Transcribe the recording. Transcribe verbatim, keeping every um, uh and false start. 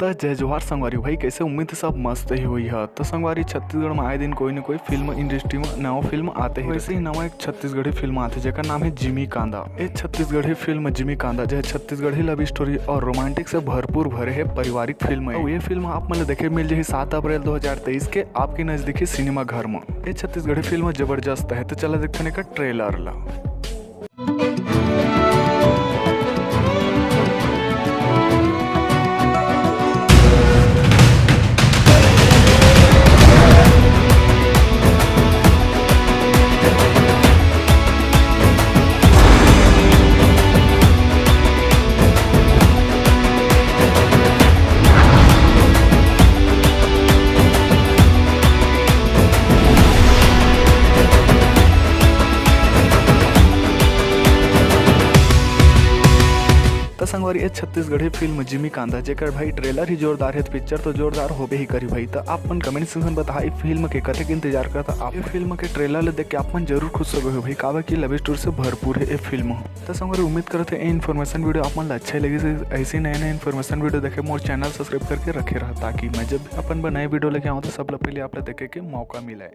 त जय जोहार संगवारी भाई, कैसे? उम्मीद है सब मस्त ही हुई है। तो संगवारी, छत्तीसगढ़ में आए दिन कोई न कोई फिल्म इंडस्ट्री में नवा फिल्म आते ही वैसे ही नवा एक छत्तीसगढ़ी फिल्म आते, जेकर नाम है जिमी कांदा। ये छत्तीसगढ़ी फिल्म जिमी कांदा, जो है छत्तीसगढ़ी लव स्टोरी और रोमांटिक से भरपूर भरे है पारिवारिक फिल्म है। और ये फिल्म आप मन ल देखे मिल जाही सात अप्रैल दो हज़ार तेईस के आपके नजदीकी सिनेमा घर में। ये छत्तीसगढ़ी फिल्म जबरदस्त है, तो चला देखते हैं एकर ट्रेलर ला। त संगवारी, ये छत्तीसगढ़ी फिल्म जिमी कांदा, जेकर भाई ट्रेलर ही जोरदार है, तो पिक्चर तो जोरदार होबे ही करी भाई। त आप मन कमेंट सेक्शन में बताहा, ये फिल्म के कतेक इंतजार करता आप। ये फिल्म के ट्रेलर ले देख के आप मन जरूर खुश हो गए हो भाई, काबर की लव स्टोरी से भरपूर है ये फिल्म। त संगवारी, उम्मीद करत है ये इन्फॉर्मेशन वीडियो आप मन ला अच्छा ही लगी। ऐसे नए नए इन्फॉर्मेशन वीडियो देखे मोर चैनल सब्सक्राइब करके रखे रहा, ताकि मैं जब अपन बनाए वीडियो लेके आऊँ तो सब ले पहले आप ला देखे के मौका मिले।